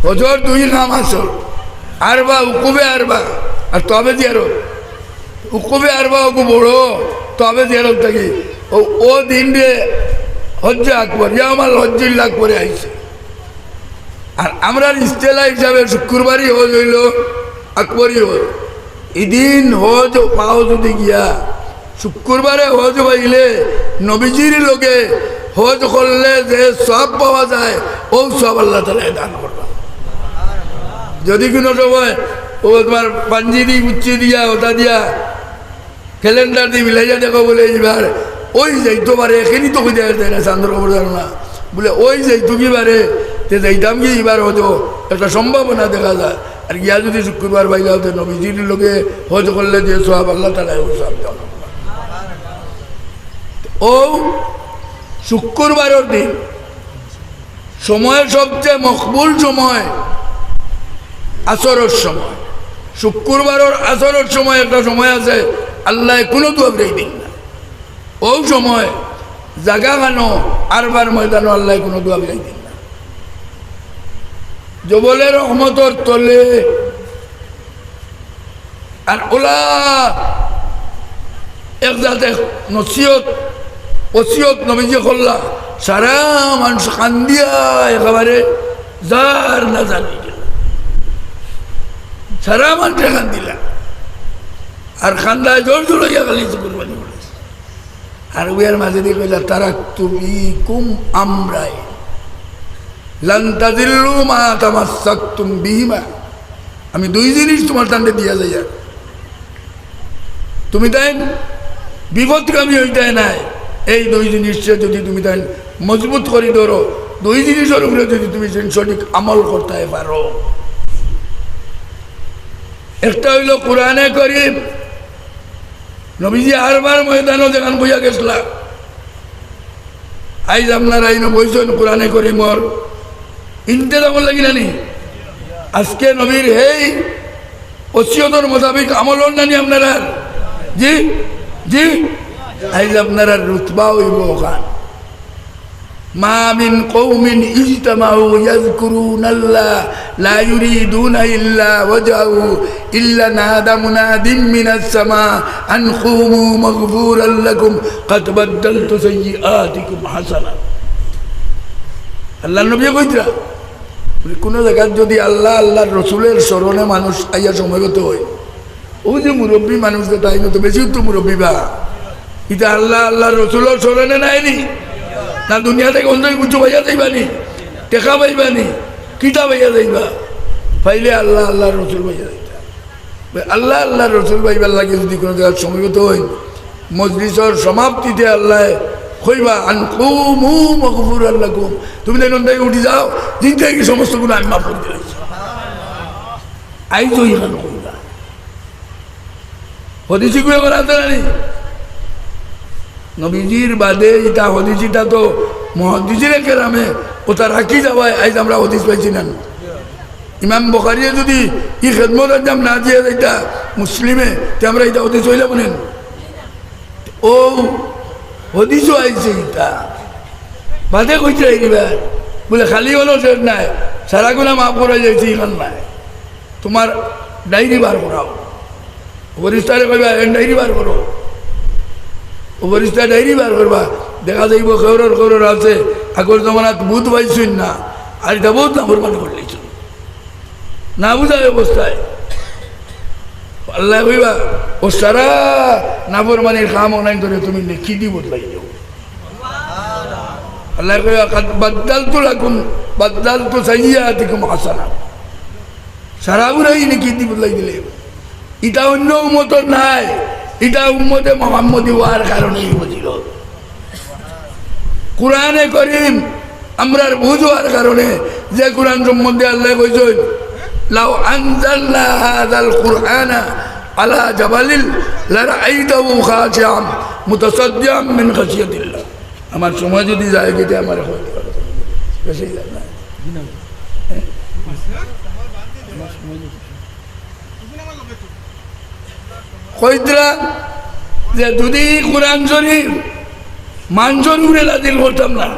হজর দুই কাম আছে, আরবা, উকুবে আরবা, আর তওয়াফে জিয়ারত। উকুবে আরবা অগু বড়, তওয়াফে জিয়ারত থাকি। অউ, অউ দিনরে হজ্জে আকবর, ইয়াউমাল হজ্জিল আকবরে আইছে। আর আমরার ইস্তেলাহ হিসাবে শুক্রবারই হজ অইলো আকবরী হজ। ইদিন হজ পাও যদি গিয়া, শুক্রবারে হজ পাইলে নবীজির লগে হজ করলে যে সওয়াব পাওয়া যায়, অউ সওয়াব আল্লাহ তাআলায় দান করবা। যদি কুনু সময় অউ তুমার পাঞ্জি দি, গুচ্ছি দিয়া, ওটা দিয়া, ক্যালেন্ডার দি মিলাইয়া দেখো বুলে, ইবার অউ যাইতো পারে, এখনই তো কইতে পারে না, চান্দর খবর জানো না। বুলে, অউ যাইতো কি পারে, তে যাইতাম কি ইবার হয়তো একটা সম্ভাবনা দেখা যায়। আর গিয়া যদি শুক্রবার পাইলাও, তে নবীজির লগে হজ করলে যে সওয়াব আল্লাহ তাআলায় অউ সওয়াব দেওয়া। অউ শুক্রবারর দিন সময় সবচেয়ে মকবুল সময় আসরর সময়। শুক্রবারর আসরর সময় একটা সময় আছে, আল্লায় কুনু দোয়া ফিরাই দেইন না। অউ সময় জাগা খানো আরবার ময়দানো আল্লায় কুনু দোয়া ফিরাই দেইন না। জবলে রহমতর তলে আর অউলা এক জাত এক নসিহত, ওসিয়ত নবীজি করলা, সারা মানুষ কান্দিয়া একেবারে যার না জানি গেল। সারা মানুষে কান্দিলা। আর কান্দায় জোর জোর অইয়া খালি কুরবানি করেছে। আর উয়ার মাঝে দি কইলা, "তারাকতু ফিকুম আমরাইন, লান তাদিল্লু মা তামাসসাকতুম বিহিমা।" আমি দুই জিনিস তুমার তানরে দিয়া যাইয়ার। তুমি তাইন বিপথগামী অইতায় নায়। এই দুই জিনিসরে যদি তুমি তাইন মজবুত করি ধরো, দুই জিনিসর উপরে যদি তুমি সঠিক আমল করতায় পারো, একটা অইলো কোরআনে করিম। নবীজি হারবার ময়দানো যেখান বইয়া গেছলা, আইজ আপনারা ইনো বইছইন কোরআনে করিমর ইন্তেজামর লাগি নানি? আজকে নবীর হেই ওসিয়তর মোতাবিক আমল অর নানি আপনারার? জি, জি। আইজ আপনারার রুতবা অইবো অখান। ما من قوم اجتمعوا يذكرون الله لا يريدون إلا وجهه إلا نادى مناد من السماء أن قوموا مغفورا لكم قد بدلت سيئاتكم حسنات। আল্লার নবীয়ে কইতরা, কুনু জাগাত যদি আল্লা, আল্লার রসুলর স্মরণে মানুষ আইয়া সমবেত অয়, অউ যে মুরব্বি মানুষ যেতা, ইনো তো বেশি তো মুরব্বি বা। ইতা আল্লা, আল্লার রসুলর স্মরণে নায়নি? না দুনিয়া থাকি অন্তত কিচ্ছু পাইয়া যাইবানি? টেকা পাইবানি? কিতা পাইয়া যাইবা? পাইলে আল্লা, আল্লার রসুল পাইয়া যাইতা। আল্লা, আল্লার রসুল পাইবার লাগি যদি কুনু জাগাত সমবেত অইন, মজলিসর সমাপ্তিতে আল্লায় কইবা, "আন কুমু মাগফুরান লাকুম।" তুমি তাইন অন থাকি উঠি যাও, জিন্দেগির সমস্ত গুনা আমি মাফ করি দিলাইছি। আইজ অউ ইখান কইলা। হদিসি গুয়ে করা আছে নানি? নবীজির বাদে ইতা হদিসিতা তো মুহাদ্দিসিনে কেরামে অতা রাখি যাওয়ায় আইজ আমরা হদিস পাইছি না। ইমাম বুখারিয়ে যদি ই খেদমত আঞ্জাম না দিয়া যাইতা মুসলিমে, তে আমরা ইতা হদিস অইলাম নি? অউ হদিসও আইছে ইতা। বাদে কইতরা ইবার, বুলে, "খালি অনো শেষ নায়, সারা গুনা মাফ করা যাইছে, ইখান নায়।" তুমার ডায়েরি বার করাও। ফিরিস্তারে কইবা, "এন ডায়েরি বার করো।" অউ ফিরিস্তা ডায়েরি বার করবা, দেখা যাইবো কেউরর কেউরর আছে, আগর জমানাত ভূত পাইছইন না, আর ইতা বউত নাফরমানি করলিছইন। না বুঝায় অবস্থায়। আল্লায় কইবা, "অউ সারা নাফরমানির কাম অনাইন্তরে তুমি নেকি দি বদলাই দেও।" আল্লায় কইবা, "কাদ বাদদালতু লাকুম, বাদদালতু সাইয়্যাতিকুম হাসানাত।" সারা গুনাহ নেকি দি বদলাই দিলে। ইতা অন্য উম্মতর নায়, ইতা উম্মতে মুহাম্মদী অওয়ার কারণে ই ফজিলত। কোরআনে করিম আমরার বুঝ অওয়ার কারণে, যে কোরআন সম্বন্ধে আল্লায় কইছইন, "লাউ আনজালনা হাযাল কুরআনা আলা জাবালিন লারাআইতাহু খাশিআন মুতাসাদ্দিআন মিন খাশিয়াতিল্লাহ।" আমার সময় যদি যায়, গেতে আমারে কইতে পারো। বেশি যায় না। কইতরা যে যদি কোরআন শরীফ মানষর উপরে নাজিল করতাম না,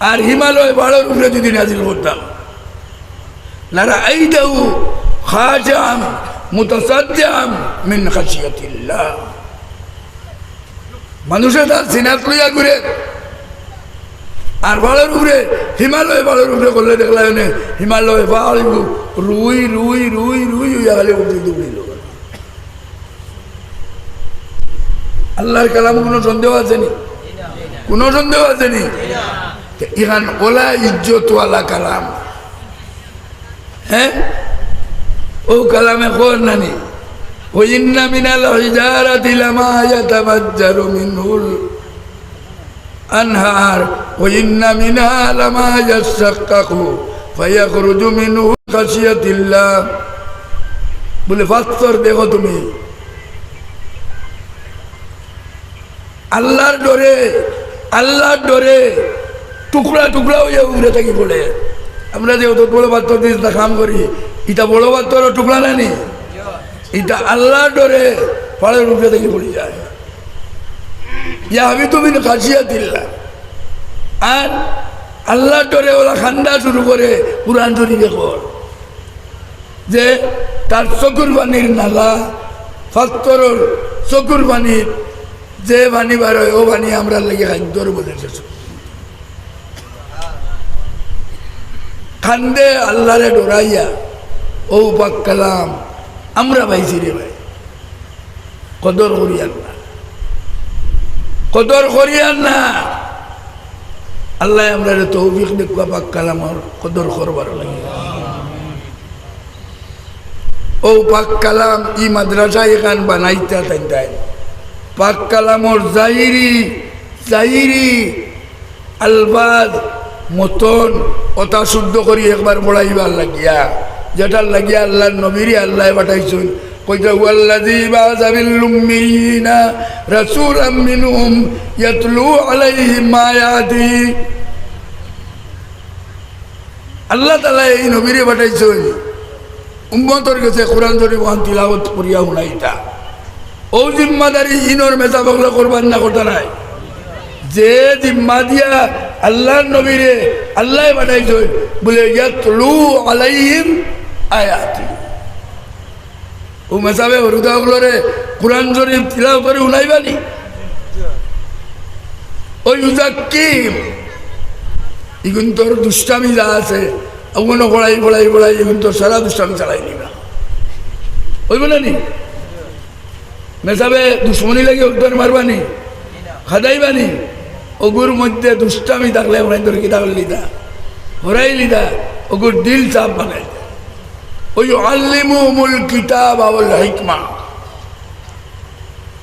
আর হিমালয় পাহাড়র উপরে যদি নাজিল করতাম, লারাআইতাহু খাশিআন মুতাসাদ্দিআন মিন খাশিয়াতিল্লাহ। মানুষে তার সিনাত লইয়া ঘুরে, আর পাহাড়র উপরে, হিমালয় পাহাড়র উপরে করলে দেখলায় অনে, হিমালয় পাহাড় রুই, রুই, রুই, রুই অইয়া খালি উঠি দৌড়িল। আল্লার কালাম কুনু সন্দেহ আছে নি? কুনু সন্দেহ আছে নি? তে ইখান অলা ইজ্জতওয়ালা কালাম। হ্যাঁ? অউ কালামে কর নানি, "ওয়া ইন্না মিনাল হিজারাতি লামা ইয়াতাফাজ্জারু মিনহুল আনহার, ওয়া ইন্না মিনহা লামা ইয়াশাক্কাকু ফায়াখরুজু মিনহু খাশিয়াতিল্লাহ।" বুলে, পাত্থর দেখো তুমি, আল্লার ডরে, আল্লার ডরে টুকরা টুকরা অইয়া উপরে থাকি পড়ে। আমরা যে অত বড় পাত্থর দিয়া ইতা কাম করি, ইতা বড় পাত্থরর টুকরা নানি? ইতা আল্লার ডরে পাহাড়র উপরে থাকি পড়ি যায়। ইয়াহবিতু মিন খাশিয়াতিল্লাহ। আর আল্লার ডরে অলা কান্দা শুরু করে কোরআন শরীফে কর। যে তার চকুর পানির নালা, পাত্থরর চকুর পানির যে পানি বার অয়, অউ পানি আমরার লাগি খাদ্যর বলে শেষ। কান্দে আল্লারে ডরাইয়া, অউ পাক কালাম আমরা পাইছি রে ভাই। কদর করিয়ার না, কদর করিয়ার না। আল্লায় আমরারে তৌফিক দেউক্কা পাক কালামর কদর করবার লাগি। অউ পাক কালাম ই মাদ্রাসা ইখান বানাইতা তাইন তাইন। পাক কালামর জাহিরি, জাহিরি আলফাজ, মতন অতা শুদ্ধ করি একবার পড়াইবার লাগিয়া, যেটার লাগিয়া আল্লাহর নবীরে আল্লায় পাঠাইছইন। কইতা, "হুয়াল্লাযী বাআসা ফিল উম্মিয়্যিনা রাসূলাম মিনহুম ইয়াতলু আলাইহিম আয়াতিহি।" আল্লাহ তাআলায় এই নবীরে পাঠাইছইন উম্মতর গেছে কোরআন শরীফ অখান তিলাওয়াত করিয়া হুনাইতা। অউ জিম্মাদারি ইনর মেসাব অকলে করবা নি না করতা নায়? যে জিম্মা দিয়া আল্লাহর নবীরে আল্লায় পাঠাইছইন, বুলে, "ইয়াতলু আলাইহিম আয়াতি।" অউ মেসাবে হুরুতা অকলরে কোরআন শরীফ তিলাওয়াত করি হুনাইবা নি? ওয়া ইউযাক্কিহিম, ইগুইন্তর দুষ্টামি যা আছে, অগুইন পড়াই, পড়াই, পড়াই, ইগুইন্তর সারা দুষ্টামি ছাড়াই দিবা। অইবো না নি? মেসাবে দুশমনি লাগি অগুরে মারবা নি? খেদাইবা নি? অগুর মধ্যে দুষ্টামি থাকলে অগুইন্তর কিতা করলিতা? হরাইলিতা, অগুর দিল সাফ বানাইতা। ওয়া ইউআল্লিমুহুমুল কিতাবা ওয়াল হিকমা।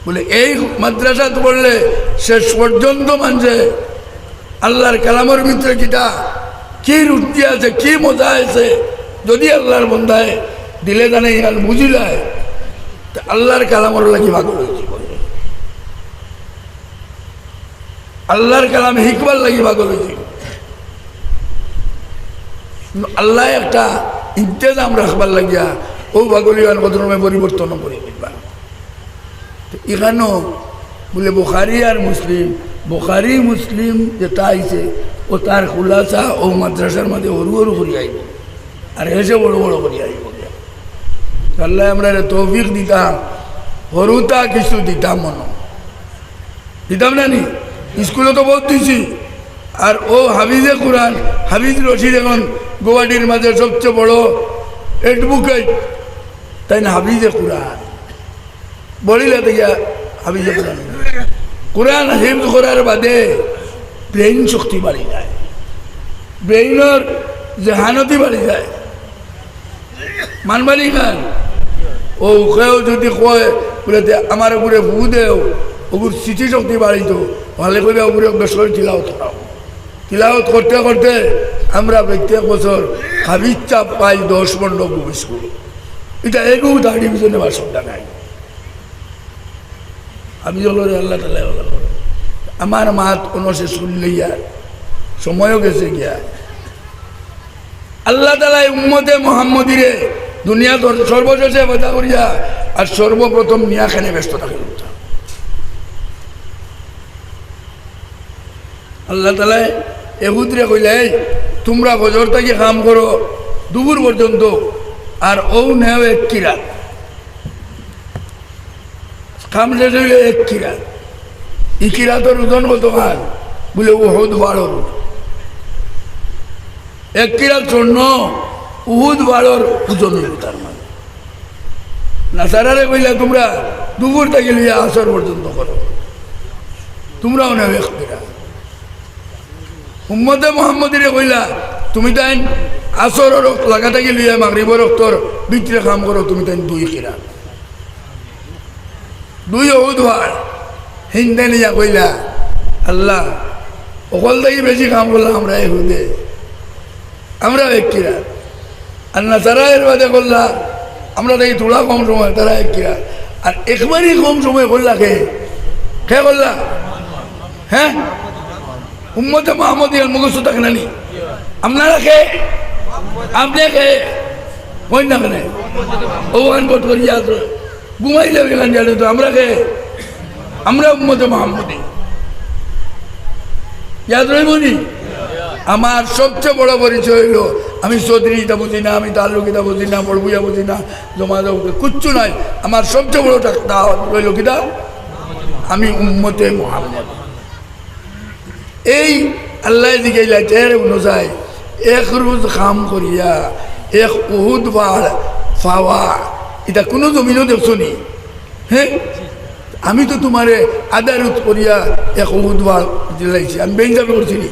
বুলে, এই মাদ্রাসাত পড়লে শেষ পর্যন্ত মানষে আল্লাহর কালামর ভিতরে কিতা, কি রুচি আছে, কি মজা আছে, যদি আল্লাহর বন্দায় দিলে জানে ইখান বুঝিলায়, তে আল্লাহর কালামর লাগি পাগল অইযিবো। আল্লাহর কালাম হিকবার লাগি পাগল অইযিবো। আল্লায় একটা ইন্তেজাম রাখবার লাগিয়া অউ পাগলিয়ান কত সময় পরিবর্তন করি দিবা। তে ইখানো বুলে বুখারী আর মুসলিম, বুখারী মুসলিম যেটা আইছে, অতার খুলাসা অউ মাদ্রাসার মাঝে হুরু হুরু করি আইবো, আর হেষে বড় বড় করি আইবো। আল্লায় আমরারে তৌফিক দিতা, হুরুতা কিছু দিতা মনো। দিতাম না নি? স্কুলো তো বউত দিছি। আর অউ হাফিজে কুরআন, হাফিজ রশিদ অখন গুয়াহাটির মাঝে সবচেয়ে বড় advocate, তাইন হাফিজে কুরআন। বড়িলা থাকি হাফিজে কুরআন। কুরআন হিফজ করার বাদে brain শক্তি বাড়ি যায়, brainর জেহানতি বাড়ি যায়। মানবা নি ইখান? অউ কেউ যদি কয়, বুলে, "তে আমার উপরে ফু দেও, অগুর স্মৃতিশক্তি বাড়িতো", তাইলে কইবা, "অগুরে অভ্যাস করি তিলাওয়াত করাও।" তিলাওয়াত করতে করতে আমরা প্রত্যেক বছর হাফিজ ছাব পাই দশ পনেরো গু স্কুলো। ইটা এগু third division-এ বা শব্দ নাই। আমি বলরে আল্লাহ তাআলায় ভালা করইন। আমার মাত অনো শেষ করি লইয়ার সময়ও গেছে গিয়া। আল্লাহ তাআলায় উম্মতে মুহাম্মদীরে দুনিয়াত সর্বশেষে পয়দা করিয়া আর সর্বপ্রথম নিয়া কেনে ব্যস্ত থাকে। আল্লাহ তাআলায় এহুদরে কইলা, "এই, তুমরা ফজর থাকি কাম করো দুপুর পর্যন্ত, আর অউ নেও এক কিরাত।" কাম শেষ অইলে এক কিরাত। ই কিরাতর ওজন কতখান? বুলে, "উহুদ পাহাড়র ওজন।" এক কিরাত স্বর্ণ উহুদ পাহাড়র ওজন অইলো তার মানে। নাসারারে কইলা, "তুমরা দুপুর থাকি লইয়া আসর পর্যন্ত করো, তুমরাও নেও এক কিরাত।" উম্মতে মুহাম্মদীরে কইলা, "তুমি তাইন আসরর ওক্ত লাগা থাকি লইয়া মাগরিবর ওক্তর ভিতরে কাম করো, তুমি তাইন দুই কিরাত।" দুই উহুদ পাহাড়। হিন্দে নিয়া কইলা, "আল্লাহ, অকল থাকি বেশি কাম করলা আমরা এহুদে, আমরা এক কিরাত।" আর নাসারা এর বাদে করলা, আমরা থাকি থুড়া কম সময়, তারা এক কিরাত। আর একবারই কম সময় করলা কে? কে করলা? হ্যাঁ? উম্মতে মুহাম্মদীর মুখস্থ থাকে না নি? আপনারা কে? আপনে কে? কইন না কেনে? অউ গান কত করি ইয়াদ রয়। ঘুমাইলে অউ গান জানে তো। আমরা কে? আমরা উম্মতে মুহাম্মদী। ইয়াদ রইবো নি? আমার সবচেয়ে বড় পরিচয় অইলো, আমি চৌধুরী ইতা বুঝি না, আমি তালুক ইতা বুঝি না, বড়ভূঁইয়া বুঝি না, জমাদার বুঝি না, কিচ্ছু নাই। আমার সবচেয়ে বড় টা-, দাওয়াত অইলো কিতা? আমি উম্মতে মুহাম্মদ। এই আল্লায় জিগাইলা, "এরে হুনো চাই, এক রুজ কাম করিয়া এক উহুদ পাহাড় পাওয়া, ইটা কুনু জমিনো দেখছো নি? হ্যাঁ? আমি তো তুমারে আধা রুজ করিয়া এক উহুদ পাহাড় দিলাইছি, আমি বেইনসাফি করছি নি?"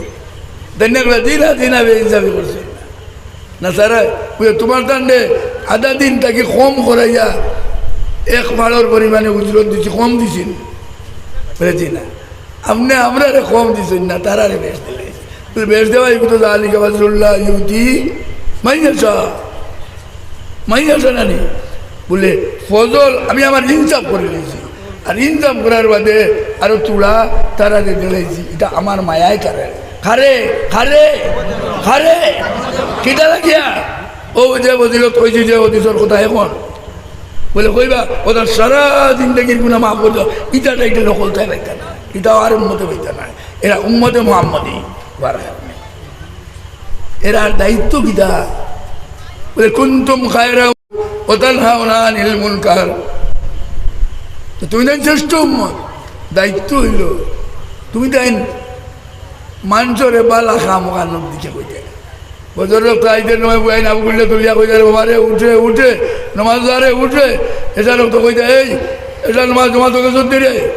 তাইন কইলা, "জি না, জি না, বেইনসাফি করছি না।" নাসারায় কইলা, "তুমার তানরে আধা দিন থাকি কম করাইয়া এক পাহাড়র পরিমাণে উজরত দিছি, কম দিছি নি?" বুলে, "জি না।" আপনে আমরারে কম দিছইন না, তারারে বেশ দিলাইছইন। বেহেশত দেওয়া, এগুলো তো যালিকা ফাদলুল্লাহ ইউতি মাইয়াশা, মাইয়াশা নানি। বলে, ফজল আমি আমার ইনসাফ করি নিছি, আর ইনসাফ করার বাদে আরো তুলা তারারে দিলাইছি, ইটা আমার মায়ায় তারা। খারে, খারে, খারে, কিতা লাগিয়া? ও যে ফজিলত কইছি যে হদিসর কথা এখন। বলে, কইবা, ও তার সারা জিন্দেগির গুনাহ মাফ করি দেও। ইটা না, ইটা নকল তাই পাইতা না, ইটা আর উম্মতে পাইতা না। এরা উম্মতে মোহাম্মদী। এরার দায়িত্ব কিতা? বলে, কুনতুম খায়রা ওয়া তানহাউনা আনিল মুনকার। তো তুমি তাইন শ্রেষ্ঠ উম্মত, দায়িত্ব অইলো তুমি তাইন মানষরে বালা কাম কানোর দিকে কইতে। ফজরর ওয়াক্ত আইতে নয় বুয়াই না বুললে তুলিয়া কইতে, "বাবা রে, উঠে, উঠে, নমাজ আরে উঠে।" এশার ওয়াক্ত কইতে, "এই, এশার নমাজ জমাতে গেছত নি রে?"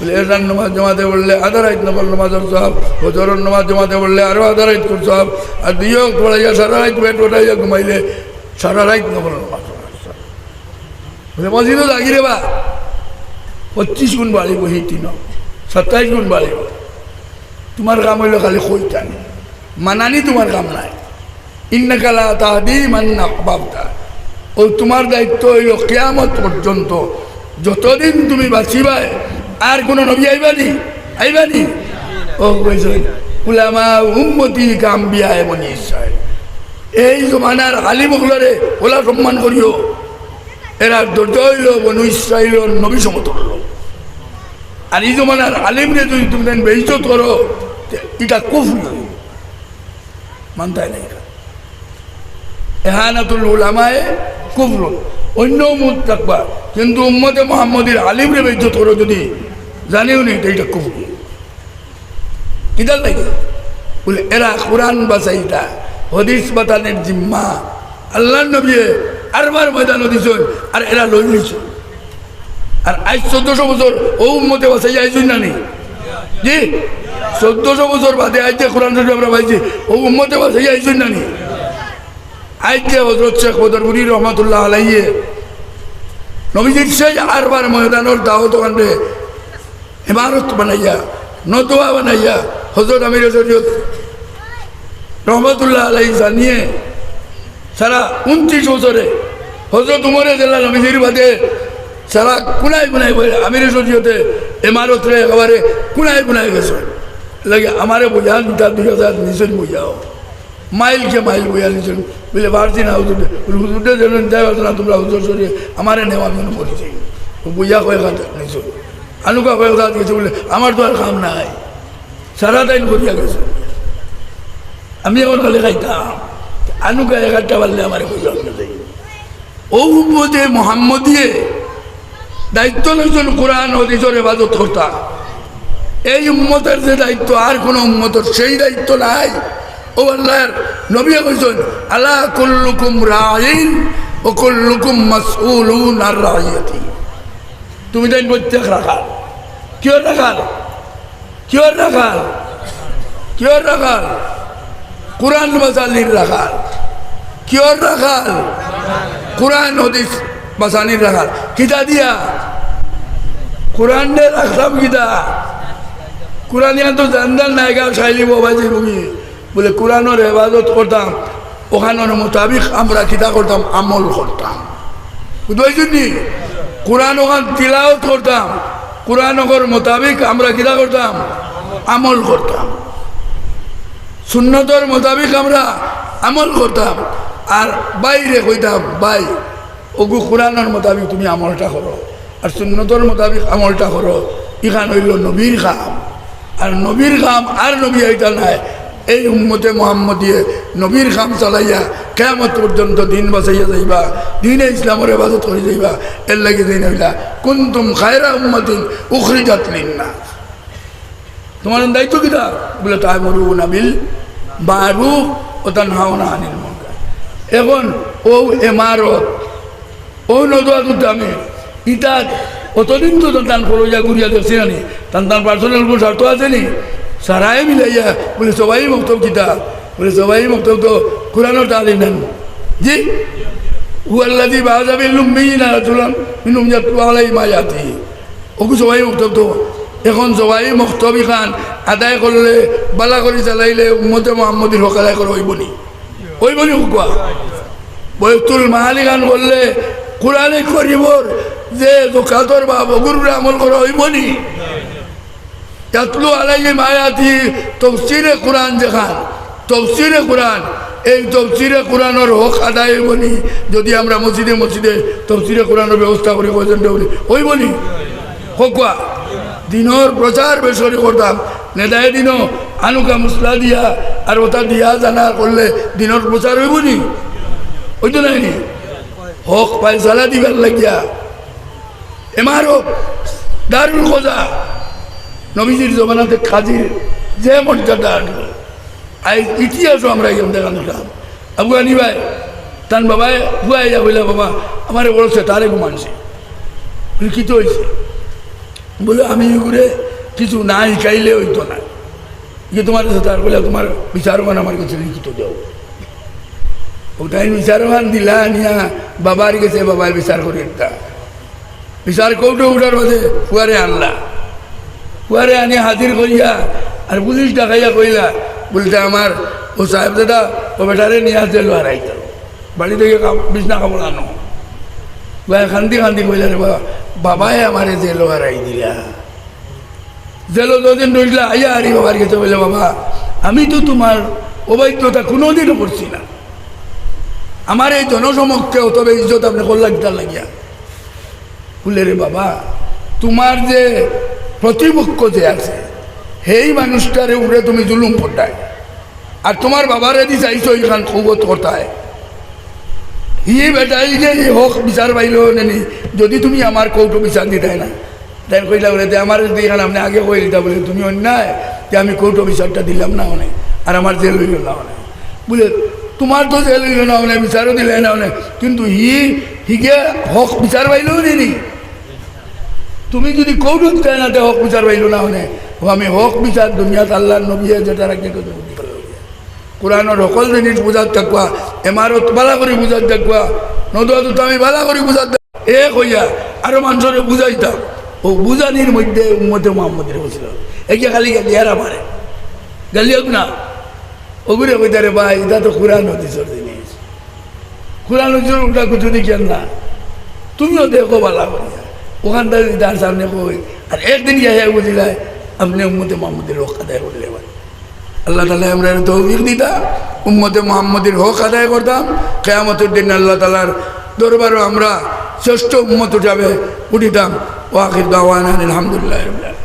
বলে, "এশার নমাজ জমাতে পড়লে আধা রাইত নফল নমাজর সওয়াব, ফজরর নমাজ জমাতে পড়লে আরো আধা রাইত কর সওয়াব, আর দুই ওয়াক্ত পড়াইয়া সারা রাইত পেট ফাটাইয়া ঘুমাইলে সারা রাইত নফল নমাজ পড়ার সওয়াব।" বলে, "মসজিদো লাগি রে বা, পঁচিশ গুণ বাড়িব, হি তিন সাতাইশ গুণ বাড়িব। তোমার কাম অইলো খালি কইতানি, মানানি তোমার কাম নায়।" ইন্নাকা লা তাহদি মান আহবাবতা। ও তোমার দায়িত্ব অইলো কিয়ামত পর্যন্ত, যতদিন তুমি বাঁচিবায়, আর কোনো নবী আইবানি? আইবানি? ও কইছে, "উলামা উম্মতি কাম্বিয়ায়ে বনি ইসরাইল।" এই জমানার আলিম অকলরে ওলা সম্মান করিও, এরার দরজা অইলো বনু ইসরাইলর নবী সমতুল্য। আর এই জমানার আলিমরে যদি তুমি তাইন বেইজ্জত করো, তে ইটা কুফরি অইবো। মানতায় না ইটা। এহানাতুল উলামায়ে কুফরুন। অইন্য উম্মত থাকবা, কিন্তু উম্মতে মোহাম্মদীর আলিমরে বেইজ্জত করো যদি, জানিও নি, তে ইটা কুফরি। কিতার লাগি? বলে, এরা কোরআন বাঁচাইতা, হদিস বাতানির জিম্মা আল্লাহর নবীয়ে আরবার ময়দানো দিছইন, আর এরা লই নিছইন। আর আইজ চৌদ্দশো বছর ও উম্মতে বাঁচাইয়া আইছইন না নি? জি, চৌদ্দশো বছর বাদে আইজ যে কোরআন শরীফ আমরা পাইছি, ও উম্মতে বাঁচাইয়া আইছইন না নি? আইজ যে হজরত শেখ বদরপুরি রহমতুল্লাহ আলাইয়ে নবীজির সেই আরবার ময়দানর দাওত ওখানে ইমারত বানাইয়া, নদওয়া বানাইয়া, হজরত আমিরে শরীয়ত রহমতুল্লাহ আলাইহি জানিয়ে সারা ঊনত্রিশ বছরে হজরত উমরে জেলা নবীজির বাদে সারা কুনায় কুনায় বলে আমিরে শরীয়তে ইমারতরে একেবারে কুনায় কুনায় গেছে। লাগে আমারে বইয়া নিতা দুই হাজার নিচে বইয়াও। মাইল কে মাইল বইয়া নিছইন। বলে, "পারছি না হুজুর।" বলে, "হুজুররে যেন যাই পারছো না, তোমরা হুজুর সরিয়ে আমারে নেওয়া মনে করেছি।" ও বইয়া কয়েক হাত নিছইন। আনুকা কয়েক হাত গেছে বলে, "আমার তো আর কাম নাই, সারা তাইন করিয়া গেছে, আমি এখন খালি খাইতাম।" আনুকা এক আধটা পারলে আমারে কইয়া যাই। ও উম্মতে মোহাম্মদীয়ে দায়িত্ব লইছইন কোরআন হাদিসর হেফাজত করতা। এই উম্মতের যে দায়িত্ব আর কোনো উম্মতের সেই দায়িত্ব নাই। ও আল্লাহর নবী কইছইন, "আলা কুল্লুকুম রাইন ওয়া কুল্লুকুম মাসউলুন আন রাইয়াতি।" তুমি তাইন প্রত্যেক রাখাল। কিয়র রাখাল? কিয়র রাখাল? কিয়র রাখাল? কোরআন বাঁচানির রাখাল। কিয়র রাখাল? কোরআন হাদিস বাঁচানির রাখাল। কিতা দিয়া? কোরআনরে রাখলাম কিতা? কোরআন ইয়ান তো জানদার নায়গা শাইলি বাবাজি রুমি। বলে, "কোরআনর হেফাজত করতাম, ওখানর মোতাবিক আমরা কিতা করতাম? আমল করতাম।" বুঝতে পারছইন নি? কোরআন ওখান তিলাওত করতাম, কোরআন ওখানর মোতাবিক আমরা কিতা করতাম? আমল করতাম। সুন্নতর মোতাবিক আমরা আমল করতাম। আর ভাইরে কইতাম, "ভাই, ওগু কোরআনর মোতাবিক তুমি আমলটা করো, আর সুন্নতর মোতাবিক আমলটা করো, ইখান অইলো নবীর কাম।" আর নবীর কাম আর নবী আইতা নায়। এই উম্মতে মোহাম্মদীয়ে নবীর কাম চালাইয়া কিয়ামত পর্যন্ত দিন বাঁচাইয়া যাইবা, দিনে ইসলামর হেফাজত করি যাইবা। এর লাগি দিন অইলা, "কুনতুম খায়রা উম্মাতিন উখরিজাত লিন্নাস।" তোমার দায়িত্ব কিতা? বলে, "তা'মুরুনা বিল মা'রুফ ওয়া তানহাউনা আনিল মুনকার।" এখন ও ইমারত, ও নদওয়াতুত আমি ইতা অতদিন তো তান ফলো ইয়া ঘুরিয়া দেখছি না নি, তান তান পার্সোনাল কোনো স্বার্থ আছে নি? সারাই মিলাইয়া বলে, "সবাই মক্তব কিতা?" বলে, "সবাই মক্তব তো কোরআনর তালিম নেন।" জি, "হুয়াল্লাযী বা'আসা ফিল উম্মিয়্যিনা রাসূলান মিনহুম ইয়াতলু আলাইহিম আয়াতিহি।" ওগু সবাই মক্তব তো এখন জওয়াই মক্তবি খান আদায় করলে, বালা করি চালাইলে উম্মতে মোহাম্মদীর হক আদায় করা অইবনি? অইবনি? হুকুয়া বয়তুল মাল ইখান করলে কোরআনে করিমর যে জকাতর বাব অগুর উপরে আমল করা অইবনি? ইয়াতলু আলাইহিম আয়াতি, তফসিরে কোরআন যেখান, তফসিরে কোরআন, এই তফসিরে কোরআনর হক আদায় অইবনি? যদি আমরা মসজিদে মসজিদে তফসিরে কোরআনর ব্যবস্থা করি, কয়জন দেউরি অইবনি? হুকুয়া দিনর প্রচার বেসরি করতাম, নেদায়ে দিনও আনুকা মুসলা দিয়া আর ওটা দিয়া জানা করলে দিনর প্রচার অইবনি? অইতো নায়নি? হক ফয়সালা দিবার লাগিয়া এমআরও দারুল কজা, নবীজির জমানাতে কাজীর যে মর্যাদা আনলো, আইজ ইতিহাসও আমরা এখান দেখা নিলাম। আবু হানিফায় তান বাবায় হুয়াইয়া কইলা, "বাবা, আমারে বড় সেতারে ঘুমানছে।" বলে, "কিতা অইছে?" বলে, "আমি ইগুরে কিছু না শিখাইলে অইতো না। ইগে তোমার সেতার কইলা, তোমার বিচারখান আমার গেছে লিখিত দেও।" ও তাইন বিচারখান দিলা, নিয়া বাবার গেছে, বাবায় বিচার করি একটা বিচার কোর্টো উঠার বাদে ফুয়ারে আনলা। ফুয়ারে আনি হাজির করিয়া আর পুলিশ ডাকাইয়া কইলা, বলতে, "আমার ও সাহেব দাদা, ও বেটারে নিয়া জেলো হারাইতা, বাড়ি থাকি কাপ-, বিছনা কাপড় আনো।" ফুয়ায় কান্দি কান্দি কইলা, "রে বাবা, বাবায় আমারে জেলো হারাই দিলা।" জেলো যতদিন রইলা, আইয়া হারি বাবার গেছে কইলা, "বাবা, আমি তো তোমার অবাধ্যতা কোনোদিনও করছি না। আমার এই জনসমক্ষে অত বেইজ্জত আপনে করলা কিতার লাগিয়া?" বলে, "রে বাবা, তোমার যে প্রতিপক্ষ যে আছে, সেই মানুষটার উপরে তুমি জুলুম করতায়, আর তোমার বাবারে দি চাইছো ইখান কৌবত করতায়। হি বেটাই যে ই হক বিচার পাইলো নি, যদি তুমি আমার কোর্টো বিচার দিতায় না।" তাইন কইলা, "বলে, তে আমার যদি ইখান আপনে আগে কই দিতা, বলে, তুমি অন্যায়, তে আমি কোর্টো বিচারটা দিলাম না অনে, আর আমার জেল অইলো না অনে।" বলে, "তোমার তো জেল অইলো না অনে, বিচারও দিলে না অনে, কিন্তু হি, হিগে হক বিচার পাইলো নি নি? তুমি যদি কোর্টো দিতায় না, তে হক বিচার পাইলো না অনে। ও আমি হক বিচার দুনিয়াত আল্লাহর নবী যেটা রাখে, কোরআনর হকল জিনিস বুঝাত থাকুয়া, এমারত বালা করি বুঝাত থাকুয়া, নদুয়া তো আমি বালা করি বুঝাত থাকুয়া।" এ কইয়া আরো মানষরে বুঝাইতাম। ও বুঝানির মধ্যে উম্মতে মোহাম্মদীর বসিল। একে খালি গালি আর আমারে। গালি হোক না। ওগুরে কইতা, "রে ভাই, ইটা তো কোরআন হাদিসর জিনিস। কোরআন হাদিসর উল্টা কিছু দেখিয়ার না। তুমিও দেখো বালা করিয়া।" ওখান থেকে তার সামনে কই। আর একদিন গিয়া হে বুঝিলায়, আপনে উম্মতে মোহাম্মদীর হক আদায় করলে ভাই। আল্লাহ তাআলায় আমরারে তৌফিক দিতা, উম্মতে মোহাম্মদীর হক আদায় করতাম, কিয়ামতর দিন আল্লাহ তাআলার দরবারো আমরা শ্রেষ্ঠ উম্মত হিসাবে উঠিতাম। ওয়া আখির দাওয়ানা আলহামদুলিল্লাহি রাব্বিল আলামিন।